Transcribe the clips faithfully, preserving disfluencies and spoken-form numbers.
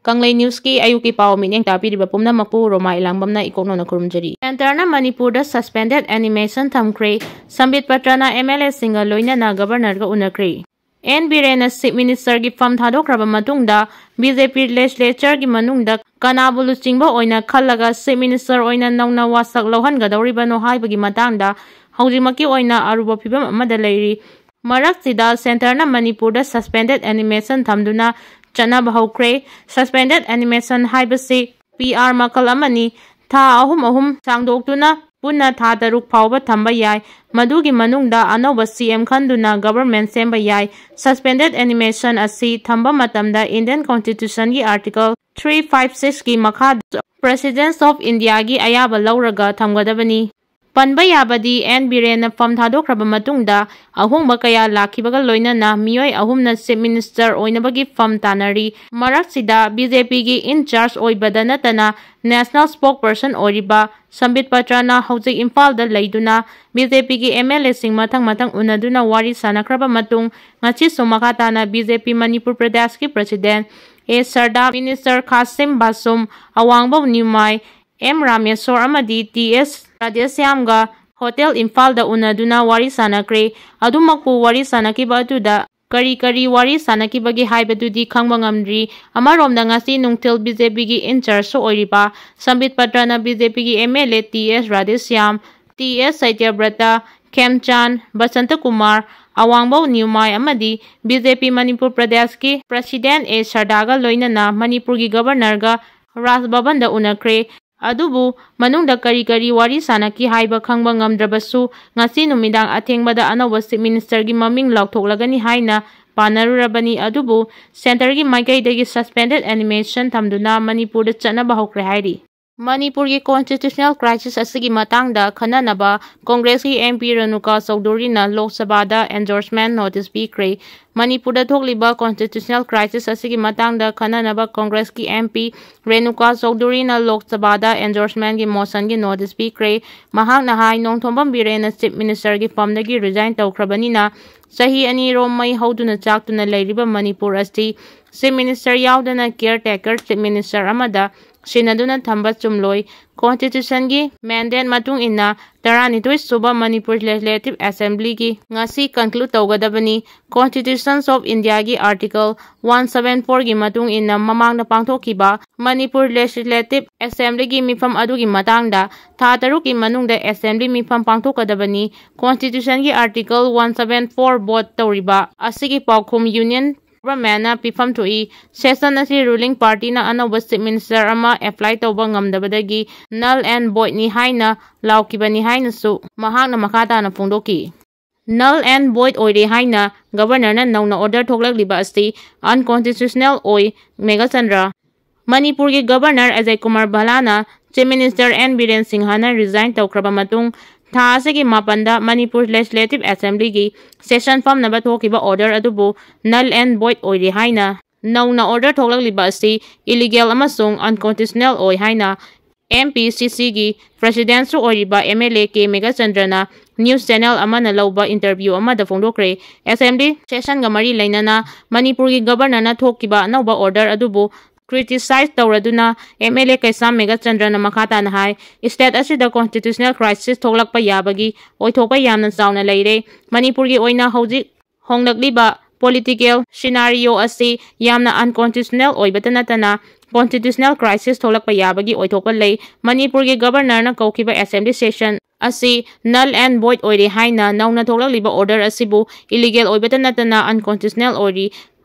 ꯀꯪꯂꯩ ꯅ꯭ꯌꯨꯁꯀꯤ ꯑꯌꯨꯛꯀꯤ ꯄꯥꯎ ꯃꯤꯠꯌꯦꯡ ꯇꯥꯕꯤꯔꯤꯕ ꯄꯨꯝꯅꯃꯛꯄꯨ ꯔꯣꯃꯥ ꯏꯂꯥꯡꯕꯝꯅ ꯏꯀꯣꯛꯅꯧꯅ ꯈꯨꯔꯨꯝꯖꯔꯤ꯫ ꯁꯦꯟꯇꯔꯅ ꯃꯅꯤꯄꯨꯔꯗ suspended animation ꯊꯝꯈ꯭ꯔꯦ꯫ ꯁꯝꯕꯤꯠ ꯄꯇ꯭ꯔꯅ MLAꯁꯤꯡꯒ ꯂꯣꯏꯅꯅ ꯒꯕꯔꯅꯔꯒ ꯎꯅꯈ꯭ꯔꯦ꯫ ꯑꯦꯟ ꯕꯤꯔꯦꯟꯅ Chief Ministerꯒꯤ ꯐꯝ ꯊꯥꯗꯣꯛꯈ꯭ꯔꯕ ꯃꯇꯨꯡꯗ BJP legislatureꯒꯤ ꯃꯅꯨꯡꯗ ꯀꯅꯥꯕꯨ ꯂꯨꯆꯤꯡꯕ ꯑꯣꯏꯅ ꯈꯜꯂꯒ Chief Minister ꯑꯣꯏꯅ ꯅꯧꯅ ꯋꯥꯁꯛ ꯂꯧꯍꯟꯒꯗꯧꯔꯤꯕꯅꯣ ꯍꯥꯏꯕꯒꯤ ꯃꯇꯥꯡꯗ ꯍꯧꯖꯤꯛꯃꯛꯀꯤ ꯑꯣꯏꯅ ꯑꯔꯨꯕ ꯐꯤꯕꯝ ꯑꯃꯗ ꯂꯩꯔꯤ꯫ ꯃꯔꯛꯁꯤꯗ ꯁꯦꯟꯇꯔꯅ ꯃꯅꯤꯄꯨꯔꯗ suspended animation ꯊꯝꯗꯨꯅ ꯆꯠꯅꯕ ꯍꯧꯈ꯭ꯔꯦ꯫ Suspended animation ꯍꯥꯏꯕꯁꯤ PR ꯃꯈꯜ ꯑꯃꯅꯤ꯫ ꯊꯥ ꯑꯍꯨꯝ ꯑꯍꯨꯝ ꯁꯥꯡꯗꯣꯛꯇꯨꯅ ꯄꯨꯟꯅ ꯊꯥ ꯇꯔꯨꯛ ꯐꯥꯎꯕ ꯊꯝꯕ ꯌꯥꯏ꯫ ꯃꯗꯨꯒꯤ ꯃꯅꯨꯡꯗ ꯑꯅꯧꯕ CM ꯈꯟꯗꯨꯅ government ꯁꯦꯝꯕ ꯌꯥꯏ꯫ Suspended animation ꯑꯁꯤ ꯊꯝꯕ ꯃꯇꯝꯗ Indian Constitutionꯒꯤ Article three five sixꯀꯤ ꯃꯈꯥꯗ President of Indiaꯒꯤ ꯑꯌꯥꯕ ꯂꯧꯔꯒ ꯊꯝꯒꯗꯕꯅꯤ꯫ ꯄꯟꯕ ꯌꯥꯕꯗꯤ, ꯑꯦꯟ ꯕꯤꯔꯦꯟꯅ ꯐꯝ ꯊꯥꯗꯣꯛꯈ꯭ꯔꯕ ꯃꯇꯨꯡꯗ ꯑꯍꯣꯡꯕ ꯀꯌꯥ ꯂꯥꯛꯈꯤꯕꯒ ꯂꯣꯏꯅꯅ ꯃꯤꯑꯣꯏ ꯑꯍꯨꯝꯅ Chief Minister ꯑꯣꯏꯅꯕꯒꯤ ꯐꯝ ꯇꯥꯅꯔꯤ꯫ ꯃꯔꯛꯁꯤꯗ BJPꯒꯤ in charge ꯑꯣꯏꯕꯗ ꯅꯠꯇꯅ national spokesperson ꯑꯣꯏꯔꯤꯕ ꯁꯝꯕꯤꯠ ꯄꯇ꯭ꯔꯅ ꯍꯧꯖꯤꯛ ꯏꯝꯐꯥꯜꯗ ꯂꯩꯗꯨꯅ BJPꯒꯤ MLAꯁꯤꯡ ꯃꯊꯪ ꯃꯊꯪ ꯎꯅꯗꯨꯅ ꯋꯥꯔꯤ ꯁꯥꯟꯅꯈ꯭ꯔꯕ ꯃꯇꯨꯡ, ꯉꯁꯤꯁꯨ ꯃꯈꯥ ꯇꯥꯅ BJP ꯃꯅꯤꯄꯨꯔ ꯄ꯭ꯔꯗꯦꯁꯀꯤ President ꯑꯦ ꯁꯔꯗꯥ, Minister ꯈꯥꯁꯤꯝ ꯕꯥꯁꯨꯝ, ꯑꯋꯥꯡꯕꯧ ꯅ꯭ꯌꯨꯃꯥꯏ, ꯑꯦꯝ ꯔꯥꯃꯦꯁꯣꯔ ꯑꯃꯗꯤ ꯇꯤ ꯑꯦꯁ ꯔꯥꯙꯦꯁ꯭ꯌꯥꯝꯒ ꯍꯣꯇꯦꯜ ꯏꯝꯐꯥꯜꯗ ꯎꯅꯗꯨꯅ ꯋꯥꯔꯤ ꯁꯥꯟꯅꯈ꯭ꯔꯦ꯫ ꯑꯗꯨꯃꯛꯄꯨ ꯋꯥꯔꯤ ꯁꯥꯟꯅꯈꯤꯕ ꯑꯗꯨꯗ ꯀꯔꯤ ꯀꯔꯤ ꯋꯥꯔꯤ ꯁꯥꯟꯅꯈꯤꯕꯒꯦ ꯍꯥꯏꯕꯗꯨꯗꯤ ꯈꯪꯕ ꯉꯝꯗ꯭ꯔꯤ꯫ ꯑꯃꯔꯣꯝꯗ, ꯉꯁꯤ ꯅꯨꯡꯊꯤꯜ BJPꯒꯤ in chargeꯁꯨ ꯑꯣꯏꯔꯤꯕ ꯁꯝꯕꯤꯠ ꯄꯇ꯭ꯔꯅ BJPꯒꯤ MLA ꯇꯤ ꯑꯦꯁ ꯔꯥꯙꯦꯁ꯭ꯌꯥꯝ, ꯇꯤ ꯑꯦꯁ ꯁꯇ꯭ꯌꯕ꯭ꯔꯇ, ꯈꯦꯝꯆꯥꯟ, ꯕꯁꯟꯇ ꯀꯨꯃꯥꯔ, ꯑꯋꯥꯡꯕꯧ ꯅ꯭ꯌꯨꯃꯥꯏ ꯑꯃꯗꯤ BJP ꯃꯅꯤꯄꯨꯔ ꯄ꯭ꯔꯗꯦꯁꯀꯤ President ꯑꯦ ꯁꯔꯗꯥꯒ ꯂꯣꯏꯅꯅ ꯃꯅꯤꯄꯨꯔꯒꯤ Governorꯒ ꯔꯥꯖ ꯚꯕꯟꯗ ꯎꯅꯈ꯭ꯔꯦ꯫ ꯑꯗꯨꯕꯨ ꯃꯅꯨꯡꯗ ꯀꯔꯤ ꯀꯔꯤ ꯋꯥꯔꯤ ꯁꯥꯟꯅꯈꯤ ꯍꯥꯏꯕ ꯈꯪꯕ ꯉꯝꯗ꯭ꯔꯕꯁꯨ, ꯉꯁꯤ ꯅꯨꯃꯤꯗꯥꯡ ꯑꯊꯦꯡꯕꯗ ꯑꯅꯧꯕ Chief Ministerꯒꯤ ꯃꯃꯤꯡ ꯂꯥꯎꯊꯣꯛꯂꯒꯅꯤ ꯍꯥꯏꯅ ꯄꯥꯅꯔꯨꯔꯕꯅꯤ꯫ ꯑꯗꯨꯕꯨ centreꯒꯤ ꯃꯥꯏꯀꯩꯗꯒꯤ suspended animation ꯊꯝꯗꯨꯅ ꯃꯅꯤꯄꯨꯔꯗ ꯆꯠꯅꯕ ꯍꯧꯈ꯭ꯔꯦ ꯍꯥꯏꯔꯤ꯫ ꯃꯅꯤꯄꯨꯔꯒꯤ constitutional crisis ꯑꯁꯤꯒꯤ ꯃꯇꯥꯡꯗ ꯈꯟꯅꯅꯕ ꯀꯣꯡꯒ꯭ꯔꯦꯁꯀꯤ MP ꯔꯦꯅꯨꯀꯥ ꯆꯧꯙꯨꯔꯤꯅ ꯂꯣꯛ ꯁꯚꯥꯗ endorsement notice ꯄꯤꯈ꯭ꯔꯦ꯫ ꯃꯅꯤꯄꯨꯔꯗ ꯊꯣꯛꯂꯤꯕ constitutional crisis ꯑꯁꯤꯒꯤ ꯃꯇꯥꯡꯗ ꯈꯟꯅꯅꯕ ꯀꯣꯡꯒ꯭ꯔꯦꯁꯀꯤ MP ꯔꯦꯅꯨꯀꯥ ꯆꯧꯙꯨꯔꯤꯅ ꯂꯣꯛ ꯁꯚꯥꯗ endorsementꯀꯤ motionꯒꯤ notice ꯄꯤꯈ꯭ꯔꯦ꯫ ꯃꯍꯥꯛꯅ ꯍꯥꯏ, ꯅꯣꯡꯊꯣꯝꯕꯝ ꯕꯤꯔꯦꯟꯅ Chief Ministerꯒꯤ ꯐꯝꯗꯒꯤ resign ꯇꯧꯈ꯭ꯔꯕꯅꯤꯅ ꯆꯍꯤ ꯑꯅꯤꯔꯣꯝ ꯃꯩ ꯍꯧꯗꯨꯅ ꯆꯥꯛꯇꯨꯅ ꯂꯩꯔꯤꯕ ꯃꯅꯤꯄꯨꯔ ꯑꯁꯤ Chief Minister ꯌꯥꯎꯗꯅ caretaker Chief Minister ꯑꯃꯗ ꯁꯤꯟꯅꯗꯨꯅ ꯊꯝꯕ ꯆꯨꯝꯂꯣꯏ꯫ Constitutionꯒꯤ mandate ꯃꯇꯨꯡ ꯏꯟꯅ ꯇꯔꯥꯅꯤꯊꯣꯏ ꯁꯨꯕ ꯃꯅꯤꯄꯨꯔ Legislative Assemblyꯒꯤ ꯉꯁꯤ conclude ꯇꯧꯒꯗꯕꯅꯤ꯫ Constitution of Indiaꯒꯤ Article one seven fourꯒꯤ ꯃꯇꯨꯡ ꯏꯟꯅ ꯃꯃꯥꯡꯗ ꯄꯥꯡꯊꯣꯛꯈꯤꯕ ꯃꯅꯤꯄꯨꯔ Legislative Assemblyꯒꯤ ꯃꯤꯐꯝ ꯑꯗꯨꯒꯤ ꯃꯇꯥꯡꯗ ꯊꯥ ꯇꯔꯨꯛꯀꯤ ꯃꯅꯨꯡꯗ Assembly ꯃꯤꯐꯝ ꯄꯥꯡꯊꯣꯛꯀꯗꯕꯅꯤ꯫ Constitutionꯒꯤ Article one seven four vote ꯇꯧꯔꯤꯕ ꯑꯁꯤꯒꯤ ꯄꯥꯎꯈꯨꯝ Union Governmentꯅ ꯄꯤꯐꯝ ꯊꯣꯛꯏ꯫ Session ꯑꯁꯤ ruling partyꯅ ꯑꯅꯧꯕ Chief Minister ꯑꯃ apply ꯇꯧꯕ ꯉꯝꯗꯕꯗꯒꯤ null and voidꯅꯤ ꯍꯥꯏꯅ ꯂꯥꯎꯈꯤꯕꯅꯤ ꯍꯥꯏꯅꯁꯨ ꯃꯍꯥꯛꯅ ꯃꯈꯥ ꯇꯥꯅ ꯐꯣꯡꯗꯣꯛꯈꯤ꯫ Null and void ꯑꯣꯏꯔꯦ ꯍꯥꯏꯅ Governorꯅ ꯅꯧꯅ order ꯊꯣꯛꯂꯛꯂꯤꯕ ꯑꯁꯤ unconstitutional ꯑꯣꯏ꯫ ꯃꯦꯘꯆꯟꯗ꯭ꯔ꯫ ꯃꯅꯤꯄꯨꯔꯒꯤ Governor Ajay Kumar ꯚꯜꯂꯥꯅ Chief Minister N Biren ꯁꯤꯡꯍꯅ resign ꯇꯧꯈ꯭ꯔꯕ ꯃꯇꯨꯡ ꯊꯥ ꯑꯁꯤꯒꯤ ꯃꯥꯄꯟꯗ ꯃꯅꯤꯄꯨꯔ Legislative Assemblyꯒꯤ session ꯐꯝꯅꯕ ꯊꯣꯛꯈꯤꯕ order ꯑꯗꯨꯕꯨ null and void ꯑꯣꯏꯔꯦ ꯍꯥꯏꯅ ꯅꯧꯅ order ꯊꯣꯛꯂꯛꯂꯤꯕ ꯑꯁꯤ illegal ꯑꯃꯁꯨꯡ unconstitutional ꯑꯣꯏ ꯍꯥꯏꯅ MPCCꯒꯤ Presidentꯁꯨ ꯑꯣꯏꯔꯤꯕ MLA ꯀꯦ ꯃꯦꯘꯆꯟꯗ꯭ꯔꯅ news channel ꯑꯃꯅ ꯂꯧꯕ interview ꯑꯃꯗ ꯐꯣꯡꯗꯣꯛꯈ꯭ꯔꯦ꯫ Assembly sessionꯒ ꯃꯔꯤ ꯂꯩꯅꯅ ꯃꯅꯤꯄꯨꯔꯒꯤ Governorꯅ ꯊꯣꯛꯈꯤꯕ ꯑꯅꯧꯕ order ꯑꯗꯨꯕꯨ criticize ꯇꯧꯔꯗꯨꯅ MLA ꯀꯩꯁꯥꯝ ꯃꯦꯘꯆꯟꯗ꯭ꯔꯅ ꯃꯈꯥ ꯇꯥꯅ ꯍꯥꯏ, state ꯑꯁꯤꯗ constitutional crisis ꯊꯣꯛꯂꯛꯄ ꯌꯥꯕꯒꯤ ꯑꯣꯏꯊꯣꯛꯄ ꯌꯥꯝꯅ ꯆꯥꯎꯅ ꯂꯩꯔꯦ꯫ ꯃꯅꯤꯄꯨꯔꯒꯤ ꯑꯣꯏꯅ ꯍꯧꯖꯤꯛ ꯍꯣꯡꯂꯛꯂꯤꯕ political scenario ꯑꯁꯤ ꯌꯥꯝꯅ unconstitutional ꯑꯣꯏꯕꯇ ꯅꯠꯇꯅ constitutional crisis ꯊꯣꯛꯂꯛꯄ ꯌꯥꯕꯒꯤ ꯑꯣꯏꯊꯣꯛꯄ ꯂꯩ꯫ ꯃꯅꯤꯄꯨꯔꯒꯤ Governorꯅ ꯀꯧꯈꯤꯕ Assembly session ꯑꯁꯤ null and void ꯑꯣꯏꯔꯦ ꯍꯥꯏꯅ ꯅꯧꯅ ꯊꯣꯛꯂꯛꯂꯤꯕ order ꯑꯁꯤꯕꯨ illegal ꯑꯣꯏꯕꯇ ꯅꯠꯇꯅ unconstitutional ꯑꯣꯏꯔꯤ꯫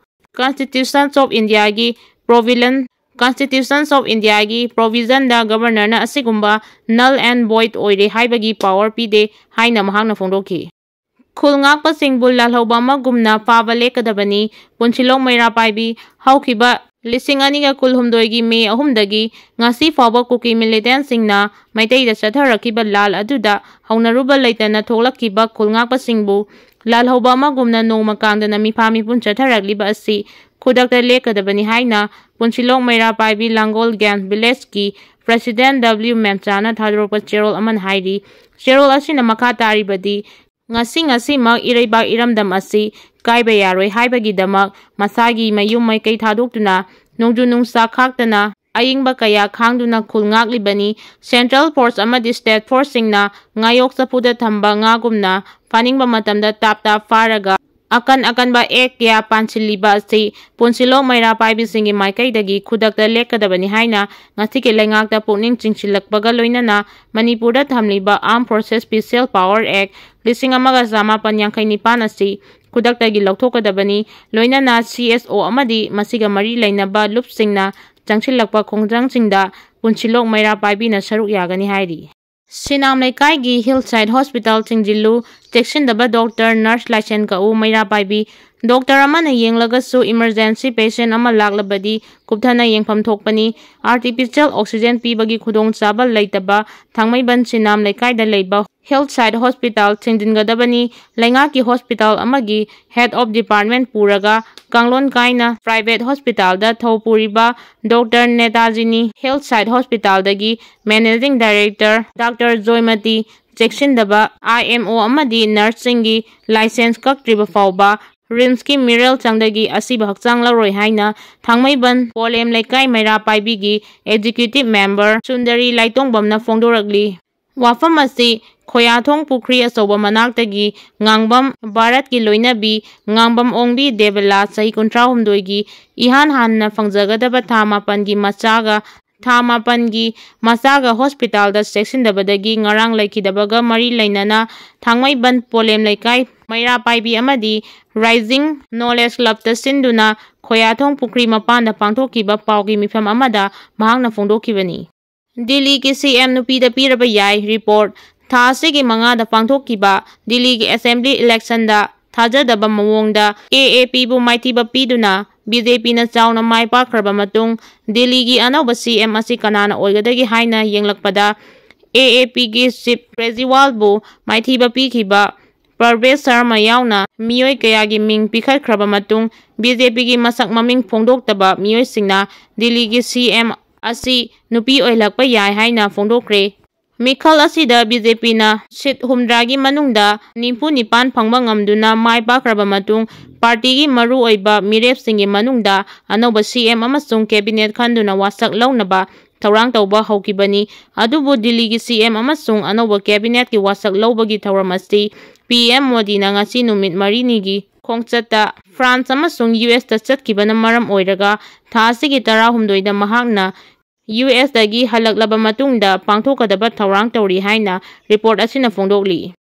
Constitution of Indiaꯒꯤ provision, Constitution of Indiaꯒꯤ provisionꯗ Governorꯅ ꯑꯁꯤꯒꯨꯝꯕ null and void ꯑꯣꯏꯔꯦ ꯍꯥꯏꯕꯒꯤ power ꯄꯤꯗꯦ ꯍꯥꯏꯅ ꯃꯍꯥꯛꯅ ꯐꯣꯡꯗꯣꯛꯈꯤ꯫ ꯈꯨꯜ ꯉꯥꯛꯄꯁꯤꯡꯕꯨ ꯂꯥꯜꯍꯧꯕ ꯑꯃꯒꯨꯝꯅ ꯐꯥꯕ ꯂꯦꯞꯀꯗꯕꯅꯤ꯫ ꯄꯨꯟꯁꯤꯂꯣꯡ ꯃꯩꯔꯥ ꯄꯥꯏꯕꯤ꯫ ꯍꯧꯈꯤꯕ ꯂꯤꯁꯤꯡ ꯑꯅꯤꯒ ꯀꯨꯟꯍꯨꯝꯗꯣꯏꯒꯤ May ꯑꯍꯨꯝꯗꯒꯤ ꯉꯁꯤ ꯐꯥꯎꯕ ꯀꯨꯀꯤ militantꯁꯤꯡꯅ ꯃꯩꯇꯩꯗ ꯆꯠꯊꯔꯛꯈꯤꯕ ꯂꯥꯜ ꯑꯗꯨꯗ ꯍꯧꯅꯔꯨꯕ ꯂꯩꯇꯅ ꯊꯣꯛꯂꯛꯈꯤꯕ ꯈꯨꯜ ꯉꯥꯛꯄꯁꯤꯡꯕꯨ ꯂꯥꯜꯍꯧꯕ ꯑꯃꯒꯨꯝꯅ ꯅꯣꯡꯃ ꯀꯥꯡꯗꯅ ꯃꯤꯐꯥ ꯃꯤꯄꯨꯟ ꯆꯠꯊꯔꯛꯂꯤꯕ ꯑꯁꯤ ꯈꯨꯗꯛꯇ ꯂꯦꯞꯀꯗꯕꯅꯤ ꯍꯥꯏꯅ ꯄꯨꯟꯁꯤꯂꯣꯛ ꯃꯩꯔꯥ ꯄꯥꯏꯕꯤ ꯂꯥꯡꯒꯣꯜ ꯒ꯭ꯌꯥꯟ ꯚꯤꯂꯦꯖꯀꯤ ꯄ꯭ꯔꯦꯁꯤꯗꯦꯟꯠ ꯗꯕ꯭ꯂꯤꯎ ꯃꯦꯝꯆꯥꯅ ꯊꯥꯗꯣꯔꯛꯄ ꯆꯦꯔꯣꯜ ꯑꯃꯅ ꯍꯥꯏꯔꯤ꯫ ꯆꯦꯔꯣꯜ ꯑꯁꯤꯅ ꯃꯈꯥ ꯇꯥꯔꯤꯕꯗꯤ, ꯉꯁꯤ ꯉꯁꯤꯃꯛ ꯏꯔꯩꯕꯥꯛ ꯏꯔꯝꯗꯝ ꯑꯁꯤ ꯀꯥꯏꯕ ꯌꯥꯔꯣꯏ ꯍꯥꯏꯕꯒꯤꯗꯃꯛ ꯃꯁꯥꯒꯤ ꯃꯌꯨꯝ ꯃꯥꯏꯀꯩ ꯊꯥꯗꯣꯛꯇꯨꯅ, ꯅꯣꯡꯖꯨ ꯅꯨꯡꯁꯥ ꯈꯥꯛꯇꯅ, ꯑꯏꯪꯕ ꯀꯌꯥ ꯈꯥꯡꯗꯨꯅ ꯈꯨꯜ ꯉꯥꯛꯂꯤꯕꯅꯤ꯫ ꯁꯦꯟꯇ꯭ꯔꯦꯜ ꯐꯣꯔꯁ ꯑꯃꯗꯤ ꯁ꯭ꯇꯦꯠ ꯐꯣꯔꯁꯁꯤꯡꯅ ꯉꯥꯌꯣꯛ ꯆꯐꯨꯗ ꯊꯝꯕ ꯉꯥꯒꯨꯝꯅ ꯐꯥꯅꯤꯡꯕ ꯃꯇꯝꯗ ꯇꯥꯞ ꯇꯥꯞ ꯐꯥꯔꯒ ꯑꯀꯟ ꯑꯀꯟꯕ ꯑꯦꯛ ꯀꯌꯥ ꯄꯥꯟꯁꯤꯜꯂꯤꯕ ꯑꯁꯤ ꯄꯨꯟꯁꯤꯂꯣꯛ ꯃꯩꯔꯥ ꯄꯥꯏꯕꯤꯁꯤꯡꯒꯤ ꯃꯥꯏꯀꯩꯗꯒꯤ ꯈꯨꯗꯛꯇ ꯂꯦꯞꯀꯗꯕꯅꯤ ꯍꯥꯏꯅ ꯉꯁꯤꯒꯤ ꯂꯩꯉꯥꯛꯇ ꯄꯨꯛꯅꯤꯡ ꯆꯤꯡꯁꯤꯜꯂꯛꯄꯒ ꯂꯣꯏꯅꯅ ꯃꯅꯤꯄꯨꯔꯗ ꯊꯝꯂꯤꯕ Armed Forces Special Power Act ꯂꯤꯁꯤꯡ ꯑꯃꯒ ꯆꯃꯥꯄꯟ ꯌꯥꯡꯈꯩ ꯅꯤꯄꯥꯟ ꯑꯁꯤ ꯈꯨꯗꯛꯇꯒꯤ ꯂꯧꯊꯣꯛꯀꯗꯕꯅꯤ꯫ ꯂꯣꯏꯅꯅ ꯁꯤ ꯑꯦꯁ ꯑꯣ ꯑꯃꯗꯤ ꯃꯁꯤꯒ ꯃꯔꯤ ꯂꯩꯅꯕ ꯂꯨꯞꯁꯤꯡꯅ ꯆꯪꯁꯤꯜꯂꯛꯄ ꯈꯣꯡꯖꯪꯁꯤꯡꯗ ꯄꯨꯟꯁꯤꯂꯣꯛ ꯃꯩꯔꯥ ꯄꯥꯏꯕꯤꯅ ꯁꯔꯨꯛ ꯌꯥꯒꯅꯤ ꯍꯥꯏꯔꯤ꯫ ꯁꯤꯅꯥꯝ ꯂꯩꯀꯥꯏꯒꯤ ꯍꯤꯜ ꯁꯥꯏꯠ ꯍꯣꯁꯄꯤꯇꯥꯜ ꯊꯤꯡꯖꯤꯜꯂꯨ, ꯆꯦꯛꯁꯤꯟꯗꯕ ꯗꯣꯛꯇꯔ, ꯅꯔꯁ ꯂꯥꯏꯁꯦꯟ ꯀꯛꯎ, ꯃꯩꯔꯥ ꯄꯥꯏꯕꯤ꯫ ꯗꯣꯛꯇꯔ ꯑꯃꯅ ꯌꯦꯡꯂꯒꯁꯨ ꯏꯃꯔꯖꯦꯟꯁꯤ ꯄꯦꯁꯦꯟ ꯑꯃ ꯂꯥꯛꯂꯕꯗꯤ ꯀꯨꯞꯊꯅ ꯌꯦꯡꯐꯝ ꯊꯣꯛꯄꯅꯤ꯫ ꯑꯥꯔꯇꯤꯐꯤꯁꯤꯌꯦꯜ ꯑꯣꯛꯁꯤꯖꯦꯟ ꯄꯤꯕꯒꯤ ꯈꯨꯗꯣꯡꯆꯥꯕ ꯂꯩꯇꯕ ꯊꯥꯡꯃꯩꯕꯟ ꯁꯤꯅꯥꯝ ꯂꯩꯀꯥꯏꯗ ꯂꯩꯕ ꯍꯤꯜ ꯁꯥꯏꯠ ꯍꯣꯁꯄꯤꯇꯥꯜ ꯊꯤꯡꯖꯤꯟꯒꯗꯕꯅꯤ꯫ ꯂꯩꯉꯥꯛꯀꯤ ꯍꯣꯁꯄꯤꯇꯥꯜ ꯑꯃꯒꯤ ꯍꯦꯗ ꯑꯣꯐ ꯗꯤꯄꯥꯔꯠꯃꯦꯟ ꯄꯨꯔꯒ ꯀꯥꯡꯂꯣꯟ ꯀꯥꯏꯅ ꯄ꯭ꯔꯥꯏꯚꯦꯠ ꯍꯣꯁꯄꯤꯇꯥꯜꯗ ꯊꯧ ꯄꯨꯔꯤꯕ ꯗꯣꯛꯇꯔ ꯅꯦꯇꯥꯖꯤꯅꯤ꯫ ꯍꯤꯜ ꯁꯥꯏꯠ ꯍꯣꯁꯄꯤꯇꯥꯜꯗꯒꯤ ꯃꯦꯅꯦꯖꯤꯡ ꯗꯥꯏꯔꯦꯛꯇꯔ ꯗꯥꯛꯇꯔ ꯖꯣꯏꯃꯇꯤ, ꯆꯦꯛꯁꯤꯟꯗꯕ ꯑꯥꯏ ꯑꯦꯝ ꯑꯣ ꯑꯃꯗꯤ ꯅꯔꯁꯁꯤꯡꯒꯤ ꯂꯥꯏꯁꯦꯟꯁ ꯀꯛꯇ꯭ꯔꯤꯕ ꯐꯥꯎꯕ ꯔꯤꯝꯁꯀꯤ ꯃꯤꯔꯦꯜ ꯆꯪꯗꯒꯤ ꯑꯁꯤꯕ ꯍꯛꯆꯥꯡ ꯂꯧꯔꯣꯏ ꯍꯥꯏꯅ ꯊꯥꯡꯃꯩꯕꯟ ꯄꯣꯂꯦꯝ ꯂꯩꯀꯥꯏ ꯃꯩꯔꯥ ꯄꯥꯏꯕꯤꯒꯤ ꯑꯦꯛꯖꯤꯀ꯭ꯌꯨꯇꯤꯚ ꯃꯦꯝꯕꯔ ꯁꯨꯟꯗꯔꯤ ꯂꯥꯏꯇꯣꯡꯕꯝꯅ ꯐꯣꯡꯗꯣꯔꯛꯂꯤ꯫ ꯋꯥꯐꯝ ꯑꯁꯤ ꯈꯣꯌꯥꯊꯣꯡ ꯄꯨꯈ꯭ꯔꯤ ꯑꯆꯧꯕ ꯃꯅꯥꯛꯇꯒꯤ ꯉꯥꯡꯕꯝ ꯚꯥꯔꯠꯀꯤ ꯂꯣꯏꯅꯕꯤ ꯉꯥꯡꯕꯝ ꯑꯣꯡꯕꯤ ꯗꯦꯕꯂꯥ, ꯆꯍꯤ ꯀꯨꯟꯊ꯭ꯔꯥ ꯍꯨꯝꯗꯣꯏꯒꯤ, ꯏꯍꯥꯟ ꯍꯥꯟꯅ ꯐꯪꯖꯒꯗꯕ ꯊꯥ ꯃꯥꯄꯟꯒꯤ ꯃꯆꯥꯒ ꯊꯥ ꯃꯥꯄꯟꯒꯤ ꯃꯆꯥꯒ ꯍꯣꯁꯄꯤꯇꯥꯜꯗ ꯆꯦꯛꯁꯤꯟꯗꯕꯗꯒꯤ ꯉꯔꯥꯡ ꯂꯩꯈꯤꯗꯕꯒ ꯃꯔꯤ ꯂꯩꯅꯅ ꯊꯥꯡꯃꯩꯕꯟ ꯄꯣꯂꯦꯝ ꯂꯩꯀꯥꯏ ꯃꯩꯔꯥ ꯄꯥꯏꯕꯤ ꯑꯃꯗꯤ ꯔꯥꯏꯖꯤꯡ ꯅꯣꯂꯦꯖ ꯀ꯭ꯂꯕꯇ ꯁꯤꯟꯗꯨꯅ ꯈꯣꯌꯥꯊꯣꯡ ꯄꯨꯈ꯭ꯔꯤ ꯃꯄꯥꯟꯗ ꯄꯥꯡꯊꯣꯛꯈꯤꯕ ꯄꯥꯎꯒꯤ ꯃꯤꯐꯝ ꯑꯃꯗ ꯃꯍꯥꯛꯅ ꯐꯣꯡꯗꯣꯛꯈꯤꯕꯅꯤ꯫ ꯗꯤꯜꯂꯤꯒꯤ ꯁꯤ ꯑꯦꯝ ꯅꯨꯄꯤꯗ ꯄꯤꯔꯕ ꯌꯥꯏ ꯔꯤꯄꯣꯔꯠ꯫ ꯊꯥ ꯑꯁꯤꯒꯤ ꯃꯉꯥꯗ ꯄꯥꯡꯊꯣꯛꯈꯤꯕ ꯗꯤꯜꯂꯤꯒꯤ ꯑꯦꯁꯦꯝꯕ꯭ꯂꯤ ꯏꯂꯦꯛꯁꯟꯗ ꯊꯥꯖꯗꯕ ꯃꯑꯣꯡꯗ ꯑꯦ ꯑꯦ ꯄꯤꯕꯨ ꯃꯥꯏꯊꯤꯕ ꯄꯤꯗꯨꯅ ꯕꯤ ꯖꯦ ꯄꯤꯅ ꯆꯥꯎꯅ ꯃꯥꯏ ꯄꯥꯛꯈ꯭ꯔꯕ ꯃꯇꯨꯡ ꯗꯤꯜꯂꯤꯒꯤ ꯑꯅꯧꯕ ꯁꯤ ꯑꯦꯝ ꯑꯁꯤ ꯀꯅꯥꯅ ꯑꯣꯏꯒꯗꯒꯦ ꯍꯥꯏꯅ ꯌꯦꯡꯂꯛꯄꯗ ꯑꯦ ꯑꯦ ꯄꯤꯒꯤ ꯆꯤꯞ ꯀ꯭ꯔꯦꯖꯤꯋꯥꯜꯕꯨ ꯃꯥꯏꯊꯤꯕ ꯄꯤꯈꯤꯕ ꯄ꯭ꯔꯚꯦꯁ ꯁꯔꯃ ꯌꯥꯎꯅ ꯃꯤꯑꯣꯏ ꯀꯌꯥꯒꯤ ꯃꯤꯡ ꯄꯤꯈꯠꯈ꯭ꯔꯕ ꯃꯇꯨꯡ, ꯕꯤ ꯖꯦ ꯄꯤꯒꯤ ꯃꯁꯛ ꯃꯃꯤꯡ ꯐꯣꯡꯗꯣꯛꯇꯕ ꯃꯤꯑꯣꯏꯁꯤꯡꯅ ꯗꯤꯜꯂꯤꯒꯤ ꯁꯤ ꯑꯦꯝ ꯑꯁꯤ ꯅꯨꯄꯤ ꯑꯣꯏꯍꯜꯂꯛꯄ ꯌꯥꯏ ꯍꯥꯏꯅ ꯐꯣꯡꯗꯣꯛꯈ꯭ꯔꯦ꯫ ꯃꯤꯈꯜ ꯑꯁꯤꯗ ꯕꯤ ꯖꯦ ꯄꯤꯅ ꯁꯤꯠ ꯍꯨꯝꯗ꯭ꯔꯥꯒꯤ ꯃꯅꯨꯡꯗ ꯅꯤꯐꯨ ꯅꯤꯄꯥꯟ ꯐꯪꯕ ꯉꯝꯗꯨꯅ ꯃꯥꯏ ꯄꯥꯛꯈ꯭ꯔꯕ ꯃꯇꯨꯡ, ꯄꯥꯔꯇꯤꯒꯤ ꯃꯔꯨꯑꯣꯏꯕ ꯃꯤꯔꯦꯞꯁꯤꯡꯒꯤ ꯃꯅꯨꯡꯗ ꯑꯅꯧꯕ ꯁꯤ ꯑꯦꯝ ꯑꯃꯁꯨꯡ ꯀꯦꯕꯤꯅꯦꯠ ꯈꯟꯗꯨꯅ ꯋꯥꯁꯛ ꯂꯧꯅꯕ ꯊꯧꯔꯥꯡ ꯇꯧꯕ ꯍꯧꯈꯤꯕꯅꯤ꯫ ꯑꯗꯨꯕꯨ ꯗꯤꯜꯂꯤꯒꯤ ꯁꯤ ꯑꯦꯝ ꯑꯃꯁꯨꯡ ꯑꯅꯧꯕ ꯀꯦꯕꯤꯅꯦꯠꯀꯤ ꯋꯥꯁꯛ ꯂꯧꯕꯒꯤ ꯊꯧꯔꯝ ꯑꯁꯤ ꯄꯤ ꯑꯦꯝ ꯃꯣꯗꯤꯅ ꯉꯁꯤ ꯅꯨꯃꯤꯠ ꯃꯔꯤꯅꯤꯒꯤ ꯈꯣꯡꯆꯠꯇ ꯐ꯭ꯔꯥꯟꯁ ꯑꯃꯁꯨꯡ ꯌꯨ ꯑꯦꯁꯇ ꯆꯠꯈꯤꯕꯅ ꯃꯔꯝ ꯑꯣꯏꯔꯒ, ꯊꯥ ꯑꯁꯤꯒꯤ ꯇꯔꯥꯍꯨꯝꯗꯣꯏꯗ ꯃꯍꯥꯛꯅ ꯌꯨ ꯑꯦꯁꯇꯒꯤ ꯍꯜꯂꯛꯂꯕ ꯃꯇꯨꯡꯗ ꯄꯥꯡꯊꯣꯛꯀꯗꯕ ꯊꯧꯔꯥꯡ ꯇꯧꯔꯤ ꯍꯥꯏꯅ ꯔꯤꯄꯣꯔꯠ ꯑꯁꯤꯅ ꯐꯣꯡꯗꯣꯛꯂꯤ꯫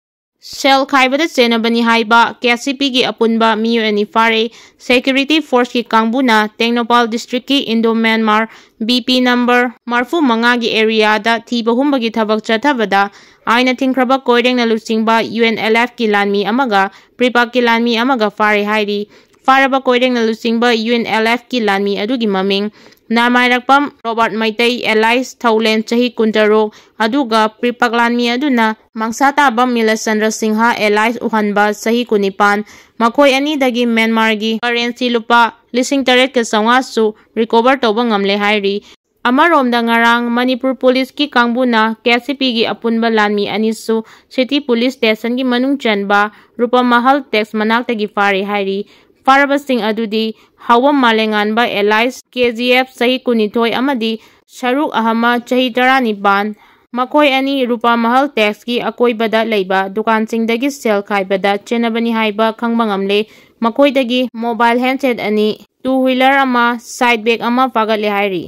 ꯁꯦꯜ ꯈꯥꯏꯕꯗ ꯆꯦꯟꯅꯕꯅꯤ ꯍꯥꯏꯕ ꯀꯦ ꯁꯤ ꯄꯤꯒꯤ ꯑꯄꯨꯟꯕ ꯃꯤꯑꯣꯏ ꯑꯅꯤ ꯐꯥꯔꯦ꯫ ꯁꯦꯀ꯭ꯌꯨꯔꯤꯇꯤ ꯐꯣꯔꯁꯀꯤ ꯀꯥꯡꯕꯨꯅ ꯇꯦꯡꯅꯧꯄꯥꯜ ꯗꯤꯁꯇ꯭ꯔꯤꯛꯀꯤ Indo Myanmar B P number ꯃꯔꯤꯐꯨ ꯃꯉꯥꯒꯤ ꯑꯦꯔꯤꯌꯥꯗ ꯊꯤꯕ ꯍꯨꯝꯕꯒꯤ ꯊꯕꯛ ꯆꯠꯊꯕꯗ ꯑꯥꯏꯟꯅ ꯊꯤꯡꯈ꯭ꯔꯕ ꯀꯣꯏꯔꯦꯡꯅ ꯂꯨꯆꯤꯡꯕ ꯌꯨ ꯑꯦꯟ ꯑꯦꯜ ꯑꯦꯐꯀꯤ ꯂꯥꯟꯃꯤ ꯑꯃꯒ ꯄ꯭ꯔꯤꯄꯥꯛꯀꯤ ꯂꯥꯟꯃꯤ ꯑꯃꯒ ꯐꯥꯔꯦ ꯍꯥꯏꯔꯤ꯫ ꯐꯥꯔꯕ ꯀꯣꯏꯔꯦꯡꯅ ꯂꯨꯆꯤꯡꯕ ꯌꯨ ꯑꯦꯟ ꯑꯦꯜ ꯑꯦꯐꯀꯤ ꯂꯥꯟꯃꯤ ꯑꯗꯨꯒꯤ ꯃꯃꯤꯡ ꯅꯥꯃꯥꯏꯔꯛꯄꯝ ꯔꯣꯕꯥꯔꯠ ꯃꯩꯇꯩ, ꯑꯦꯂꯥꯏꯁ ꯊꯧꯂꯦꯟ, ꯆꯍꯤ ꯀꯨꯟꯇꯔꯨꯛ, ꯑꯗꯨꯒ ꯄ꯭ꯔꯤꯄꯛ ꯂꯥꯟꯃꯤ ꯑꯗꯨꯅ ꯃꯪꯁꯥ ꯇꯥꯕ ꯃꯤꯂꯆꯟꯗ꯭ꯔ ꯁꯤꯡꯍ, ꯑꯦꯂꯥꯏꯁ ꯎꯍꯟꯕ, ꯆꯍꯤ ꯀꯨꯟꯅꯤꯄꯥꯟ, ꯃꯈꯣꯏ ꯑꯅꯤꯗꯒꯤ ꯃ꯭ꯌꯥꯟꯃꯥꯔꯒꯤ ꯀꯔꯦꯟꯁꯤ ꯂꯨꯄꯥ ꯂꯤꯁꯤꯡ ꯇꯔꯦꯠꯀ ꯆꯥꯝꯃꯉꯥꯁꯨ ꯔꯤꯀꯣꯚꯔ ꯇꯧꯕ ꯉꯝꯂꯦ ꯍꯥꯏꯔꯤ꯫ ꯑꯃꯔꯣꯝꯗ, ꯉꯔꯥꯡ ꯃꯅꯤꯄꯨꯔ ꯄꯨꯂꯤꯁꯀꯤ ꯀꯥꯡꯕꯨꯅ ꯀꯦ ꯁꯤ ꯄꯤꯒꯤ ꯑꯄꯨꯟꯕ ꯂꯥꯟꯃꯤ ꯑꯅꯤꯁꯨ ꯁꯤꯇꯤ ꯄꯨꯂꯤꯁ ꯁ꯭ꯇꯦꯁꯟꯒꯤ ꯃꯅꯨꯡ ꯆꯟꯕ ꯔꯨꯄꯃꯍꯜ ꯇꯦꯛꯁ ꯃꯅꯥꯛꯇꯒꯤ ꯐꯥꯔꯦ ꯍꯥꯏꯔꯤ꯫ ꯐꯥꯔꯕꯁꯤꯡ ꯑꯗꯨꯗꯤ ꯍꯥꯎꯕꯝ ꯃꯥꯂꯦꯉꯥꯟꯕ ꯑꯦꯂꯥꯏꯁ ꯀꯦ ꯖꯤ ꯑꯦꯐ ꯆꯍꯤ ꯀꯨꯟꯅꯤꯊꯣꯏ ꯑꯃꯗꯤ ꯁꯔꯨꯛ ꯑꯍꯃ ꯆꯍꯤ ꯇꯔꯥꯅꯤꯄꯥꯟ, ꯃꯈꯣꯏ ꯑꯅꯤ ꯔꯨꯄꯥ ꯃꯍꯜ ꯇꯦꯛꯁꯀꯤ ꯑꯀꯣꯏꯕꯗ ꯂꯩꯕ ꯗꯨꯀꯥꯟꯁꯤꯡꯗꯒꯤ ꯁꯦꯜ ꯈꯥꯏꯕꯗ ꯆꯦꯟꯅꯕꯅꯤ ꯍꯥꯏꯕ ꯈꯪꯕ ꯉꯝꯂꯦ꯫ ꯃꯈꯣꯏꯗꯒꯤ ꯃꯣꯕꯥꯏꯜ ꯍꯦꯟꯁꯦꯠ ꯑꯅꯤ, ꯇꯨ ꯍ꯭ꯋꯤꯂꯔ ꯑꯃ, ꯁꯥꯏꯠ ꯕꯦꯒ ꯑꯃ ꯐꯥꯒꯠꯂꯦ ꯍꯥꯏꯔꯤ꯫